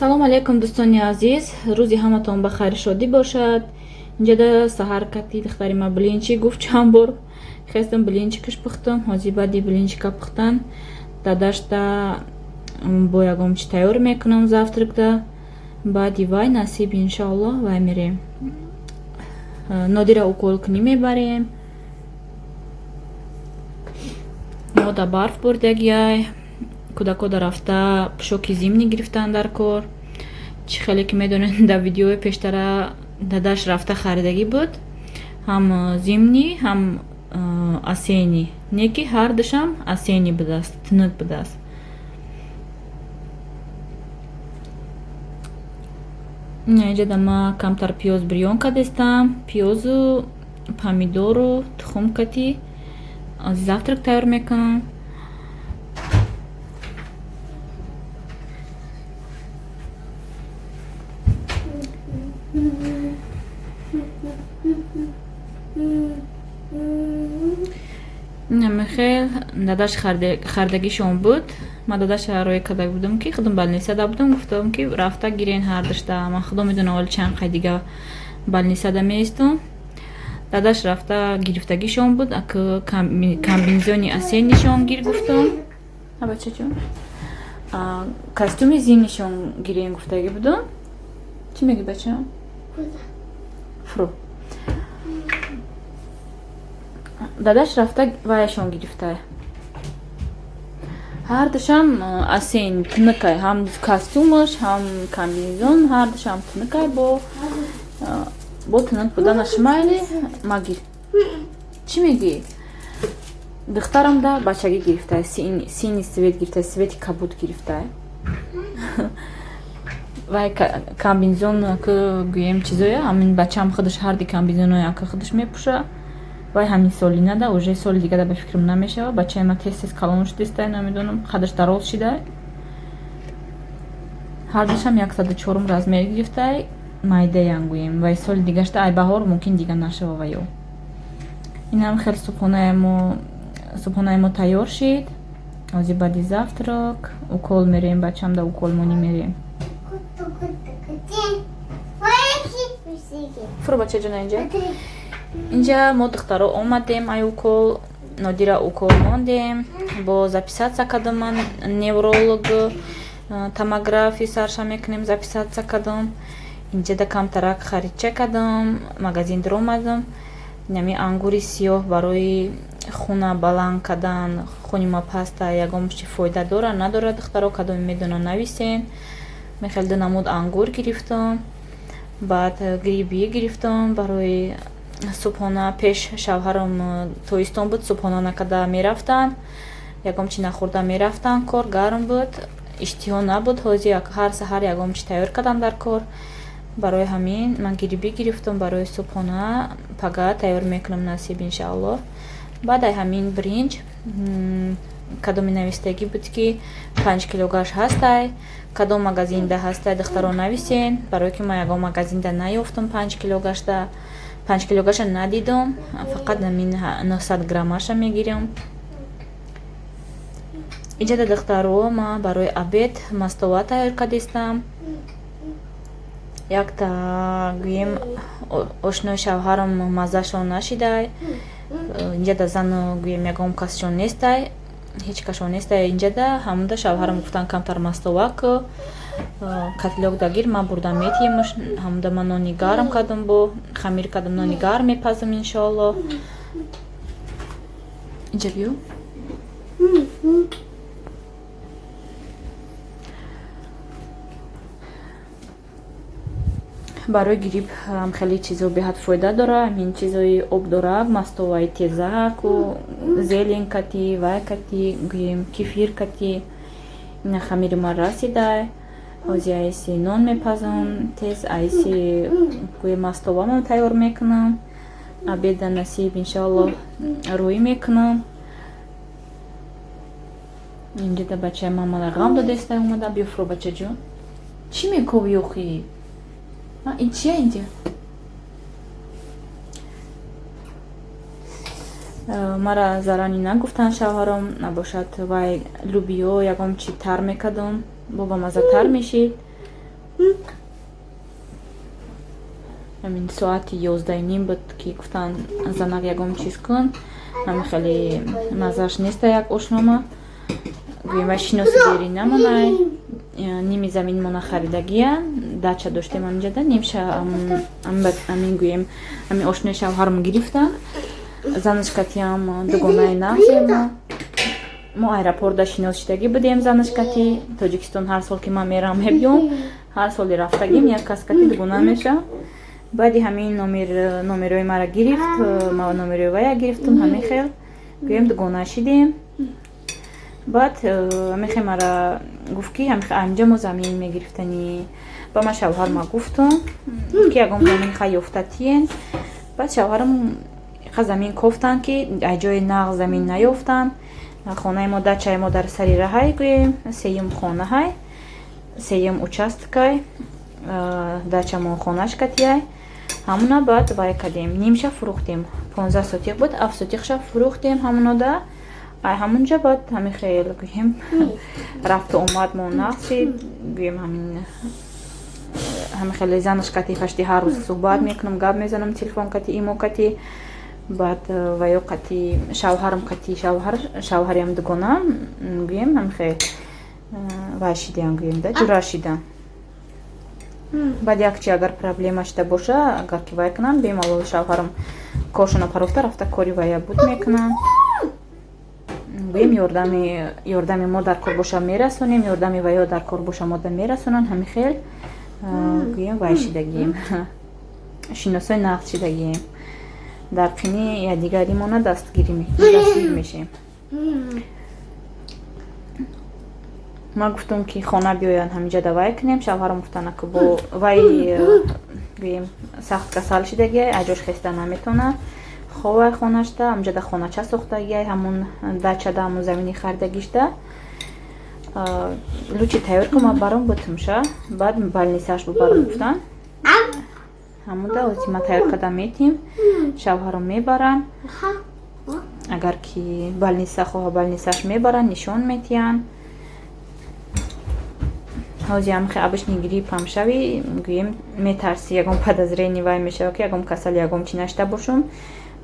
Салом алейкум, дӯстони азиз, рӯзи ҳаматон ба хайру шодӣ бошад. Инҷода саҳар кати духтари ма блинчик гуфт, чанд бор хестам, блинчикаш пухтам. Ҳозир баъди блинчика пухтан дадашта бо ягон чи тайёр мекунам завтракда. Баъди вай, насиб, иншоаллоҳ, вай мерем, Нодира укол кунӣ мебарем. Мо да барф бурдагиай, кӯдако да рафта пӯшоки зимний гирифтан дар кор. Чӣ хеле ки медонед, дар видеои пештара дадаш рафта харидагӣ буд, ҳам зимний, ҳам осенний, не ки ҳардушам осенний будааст, тунук будааст. Инҷода ма камтар пиёз бирён кардестам, пиёзу помидору тухм кати завтрак тайёр мекунам. Инамихел дадаш харидагишон буд. Ман дадаша роя карда будам, ки худам больницада будам, гуфтам, ки рафта гирен ҳардушта. Ман худо медонам, оли чанд қай дига больницада меистум. Дадаш рафта гирифтагишон буд. Ак комбинезони осеннийшон гир гуфтам, бачаҷон, костюми зимнийшон гирен гуфтагӣ будам. Чӣ мегӯӣ, бачаам? Фру дадаш рафта ваяшон гирифта, ҳардушам осенний, тунукай, ҳам костюмаш, ҳам комбинезон, ҳардушам тунукай. Бо тунук буданаш майли магир. Чӣ мегӯӣ? Духтарам да бачагӣ гирифта, синий цвет гирифта, цвети кабуд гирифта. Вай комбинезон ки гӯем, чизоя, ҳамин бачаам худаш ҳарди комбинезоноя ка худаш мепӯша. Вай ҳамин соли нада, уже соли дигада ба фикрам намешава. Бачаи ма тез тез калон шудистай, намедонам, қадаш дароз шидай. Ҳардушам 104-ум размер гирифтай, майдаян гӯем. Вай соли дигашта, ай баҳор, мумкин дига нашава. Ваё инам хел субҳонаи мо тайёр шид. Ҳозир баъди завтрак укол мерем, бачам да укол монӣ мерем. Фуро, бачаҷона. Инҷа мо духтаро омадем ай укол, Нодира укол мондем, бо записаться кардам ман невролог, томографи сарша мекунем, записаться кардам. Инҷада камтарак харидча кардам, магазин даромадам. Инами ангури сиёҳ барои хуна баланд кардан, хуни ма паста, ягон чи фоида дорад, надорад, духтаро, кадоме медона, нависен. Мехел ду намуд ангур гирифтам, баъд гриби гирифтам барои субҳона. Пеш шавҳарам тобистон буд, субҳона накарда мерафтанд, ягон чи нахӯрда мерафтанд кор, гарм буд, иштиҳо набуд. Ҳозир ҳар саҳар ягон чи тайёр кардам дар кор. Барои ҳамин ман гриби гирифтам барои субҳона, пага тайёр мекунам, насиб, иншааллоҳ. Баъд ай ҳамин бринҷ, кадоме навистагӣ буд, ки 5 килогаш ҳастай, кадом магазинда ҳастай, духтаро, нависен, барое ки ман ягон магазинда наёфтам 5 килогашда, 5 килогаша надидам, фақат ҳамин 900 граммаша мегирам. Инҷада, духтаро, ма барои обед мастова тайёр кардистам. Якта, гӯем, ошнои шавҳарам маззашон нашидай. Инҷада зану, гӯем, ягон касшон нестай, ҳеҷ кашон нестай инҷада. Ҳамуда шавҳарам гуфтан, камтар мастова ку, котелок дагир, ман бурда метиҳимаш. Ҳамуда ман нони гарм кардам, бо хамир кардам, нони гарм мепазам, иншоаллоҳ. Инҷа биё. Барои грипп ҳам хеле чизо беҳад фоида дора, ҳамин чизои обдорак, мастоваи тезаку, зелень кати, вай кати, гӯем, кефир кати. Ина хамири ман расидай. Ҳозир айси нон мепазам тез, айси, гӯем, мастовамам тайёр мекунам. Обеда, насиб, иншоаллоҳ, рӯӣ мекунам. Инҷода бачаи ман мана ғам додеста омада. Биёфуро, бачаҷон, чӣ мековӣ охӣ? Ин чия инҷа? Мара зарани нагуфтанд шавҳаром, набошад вай лӯбиё ягон чи тар мекардам, бо ба маззатар мешид. Ҳамин соати 11:30 буд, ки гуфтанд, занак, ягон чиз кун, ҳамин хеле маззаш неста. Як ошнома, гӯем, вай шиноси дери намонай, ними заминмона харидагия, дача доштем ҳаминҷада, нимша амин, гӯем, ҳамин ошнои шавҳарам гирифтанд. Занаш катиам дугонаи нағзем. Мо аэропорт да шинос шидагӣ будем занаш кати. Тоҷикистон ҳар сол ки ман мерам, мебиём, ҳар соли рафтагим, як кас кати дугона мешавам. Баъди ҳамин номерои мара гирифт, ма номерои вая гирифтум. Ҳамин хел, гӯем, дугона шидем. Баъд ҳамин мара гуфт, ки ҳаминҷа мо замин мегирифтанӣ. Ба ман шавҳарма гуфтум, ки ягон замин ха ёфта тиен. Баъд шавҳарам ха замин кофтанд, ки ай ҷои нағз замин наёфтанд. Хонаи мо, дачаи мо дар сари раҳай, гӯем, сеюм хонаҳай, сеюм участкай дачамон, хонаш катияй. Ҳамуна баъд вай кардем, нимша фурӯхтем. 15 сотих буд, 7 сотихша фурӯхтем ҳамунода. Ай ҳамунҷа баъд ҳамин хел, гӯем, рафту омад мо нақшид. Гӯем, ҳамин хеле занаш кати пашти ҳар рӯз суҳбат мекунам, гап мезанам телефон кати, имо кати. Баъд ваё кати шавҳарам, кати шавҳариам дугонам, гӯем, ҳамин хел вай шидам, гӯем, да ҷура шидам. Баъд як чи агар проблема шида боша, агар ки вай кунам, бемалол шавҳарам коршона парофта рафта, кори вая буд мекунам. Гӯем, ёрдами мо дар кор боша, мерасонем, ёрдами ваё дар кор боша, мо да мерасонанд. Ҳамин хел, гӯем, вай шидагием, шиносои нағз шидагием. Дар қини якдигаримона дастгир мешем. Ман гуфтам, ки хона биёянд, ҳаминҷа давай кунем. Шавҳарам гуфтана, ки бо вай, гӯем, сахт касал шидагиай, аҷош хеста наметавонад, ховай хонашда. Ҳамҷада хонача сохтагиай, ҳамун дачада, ҳамун замини харидагишда. Лучше тайёр кун, ман баром бутумша, баъд больницаш бубарам, гуфтан. Ҳамуда ози ма тайёр карда метим, шавҳарам мебаранд. Агар ки больница хоҳа, больницаш мебаранд, нишон метиҳанд. Ҳози ҳам обычный гриппам шави, гӯем, метарси, ягон подозрение вай мешава, ки ягон касал, ягон чи нашта бошум.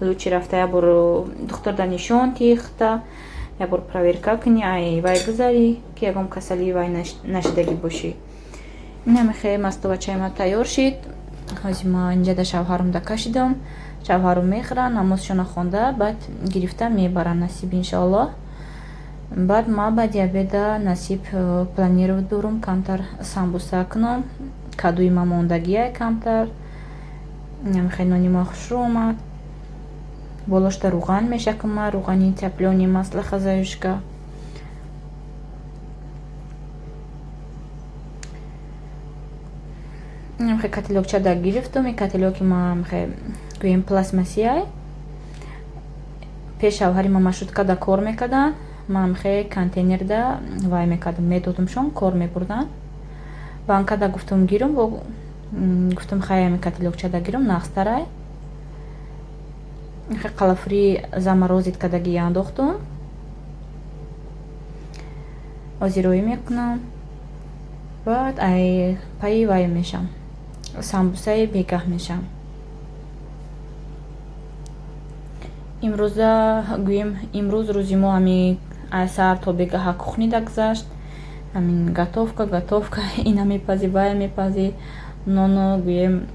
Лучше рафта як бор духтурда нишон тихта, як бор проверка кунӣ, ай вай гузарӣ, ки ягон касали вай нашидагӣ бошӣ. Инаме хеле мастовачаи ма тайёр шид. Ҳози ма инҷада шавҳарам да кашидам, шавҳарам мехӯранд, намозшона хонда, баъд гирифта мебаранд, насиб, иншоаллоҳ. Баъд ма баъди обеда, насиб, планировать дорум камтар самбуса кунам. Кадуи ма мондагиай камтар. Хеле нони ма хушрӯ омад. Болошта руған мешакам, руғани тяплёный, масло «Хозяюшка». Хе котелёкча да гирифтум. Ин котелёки ма, гӯем, пластмассияй. Пеш шавҳари ма маршрутка да кор мекарданд, ман хе контейнерда вай мекардам, медодумшон, кор мебурданд. Банкада гуфтум гирум, бо гуфтум, хай, ами котелёкчада гирум, нағзтарай. Хе қалафури заморозить кардагӣ андохтум. Ҳозир мекунам, баъд ай паи вай мешам, самбусаи бегаҳ мешам. Имрӯза, гӯем, имрӯз рӯзи мо ҳами аз саҳар то бегаҳа кухнида гузашт. Ҳамин готовка, готовка, ина мепазӣ, вая мепазӣ, нону, гӯем,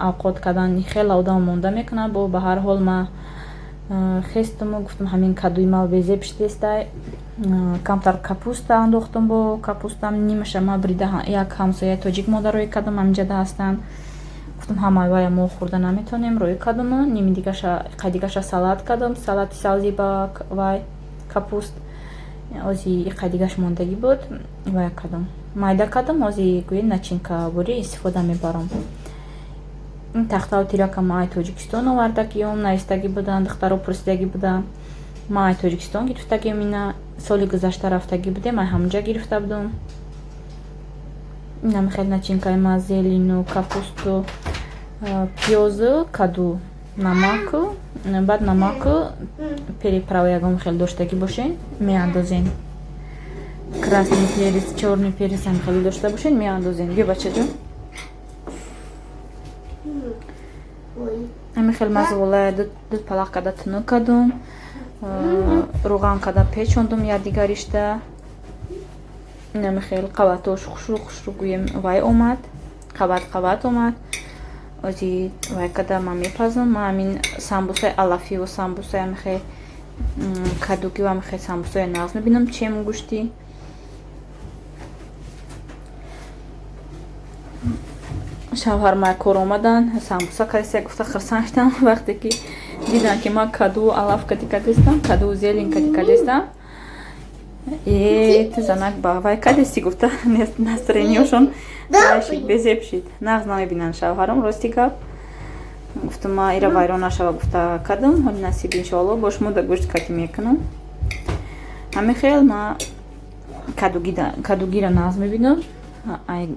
авқот кардан хеле одам монда мекунад. Бо ба ҳар ҳол ма хестуму гуфтам, ҳамин кадуи ма безеб шидестай. Камтар капуста андохтум, бо капустам нимаша ма брида, як ҳамсояи тоҷик мода рӯй кардам, ҳаминҷада ҳастанд. Гуфтам, ҳамаи вая мо хӯрда наметавонем, рӯй кардаму ними дигаша, қай дигаша салат кардам, салати сабзи ба вай капуст. Ози иқай дигаш мондагӣ буд, вая кардам, майда кардам. Ози, гӯе, начинка бурӣ истифода мебарам. Ин тахтаву тирака ма ай Тоҷикистон овардагиём. Навистагӣ буданд, духтаро пурсидагӣ буданд. Ма ай Тоҷикистон гирифтагиам. Ина соли гузашта рафтагӣ будем, ай ҳамунҷа гирифта будум. Инам хеле начинкаи ма: зелену, капусту, пиёзу, каду, намаку. Баъд намаку, приправа ягон хел доштагӣ бошен, меандозен. Красный перец, чёрный перец ҳам хеле дошта бошед, меандозем. Биё, бачаҷон. Ҳамин хел ма зуволая ду палақ када тунук кардум, рӯған када печондум якдигаришда. Инами хел қабатош хушрӯ хушрӯ, гӯем, вай омад, қабат қабат омад. Ози вай када ман мепазам. Ман ҳамин самбусаи алафиву самбусаи ҳамихел кадугиву ҳамихел самбусаи нағз мебинам, чем гӯштӣ. Шавҳар кор омадан, самбуса кардиста гуфта, хурсанд шудам, вақте ки дидан, ки ман каду алаф кати кардистам, каду зелень кати кардистам. Э, ту занак ба вай кардисти гуфта, настроение шон шид, безеб шид. Нағз намебинанд шавҳарам, рости гап. Гуфтам, ма ира вайрон нашава гуфта кардам. Ҳоли насиб, иншоалло, бо шумо да гӯшт кати мекунам. Ҳамин хел ма кадугира нағз мебинам. Ай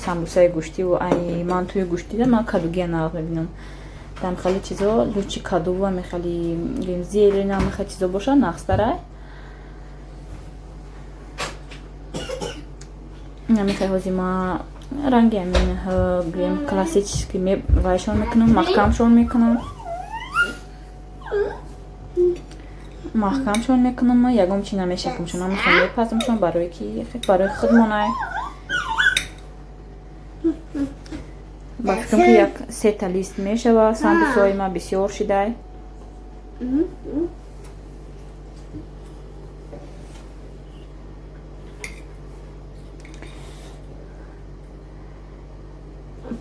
самбусаи гӯштиву ай мантуи гӯштида ман кадугия нағз мебинам. Там хеле чизо лучи кадува, мехали зелень, мехали чизо боша, нағзтарай. Намехай ҳози ма ранги ҳамин, гӯем, классический вайшон мекунам, маҳкамшон мекунам, маҳкамшон мекунам, ягон чи намешакамшон, намехоҳам, мепазамшон, барое ки барои худмонай. Ба фикрам, ки як сета лист мешава. Самбусои ма бисёр шидай.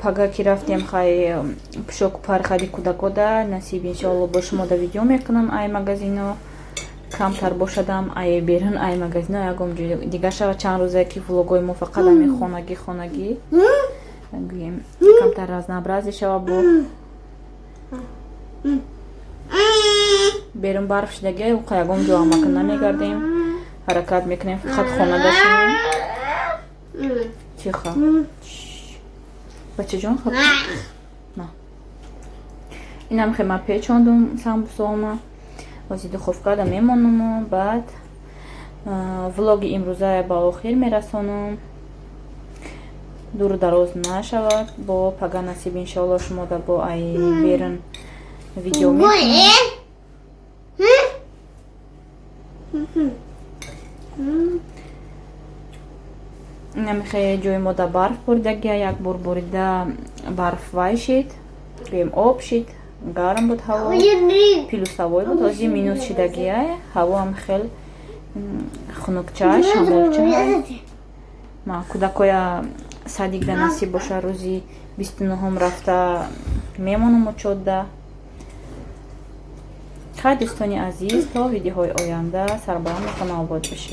Пага ки рафтем, хай, пӯшоку пархади кӯдакода насиб, иншоалло, бо шумо да видео мекунам. Ай магазино камтар бошадам, ай берун, ай магазино ягон ҷои дигар шава. Чанд рӯзе ки влогои мо фақат ами хонагӣ хонагӣ, гӯем, камтар разнообразие шава. Бо берун барф шидаги, ягон ҷо амака намегардем, ҳаракат мекунем фақат хона дашинем. Тихо, бачаҷон, хоб. Инам хел ма печондум самбусома, ози духовка да мемонуму баъд влоги имрӯза ба охир мерасонам, дуру дароз нашавад. Бо пага насиб, иншоалло, шумо да бо ай берун видео мекунам. Намехе ҷои мо да барф боридагия, як бор борида, барф вай шид, гӯем, об шид, гарм буд ҳаво, плюсовой буд, ҳозир минус шидагия ҳаво, ҳам хел хунукча, шамолча. Ма кӯдакоя садик да насиб боша, рӯзи 29-ум рафта мемонам учётда. Хай, дӯстони азиз, то видеоҳои оянда сарбаланду хонаобод бошед.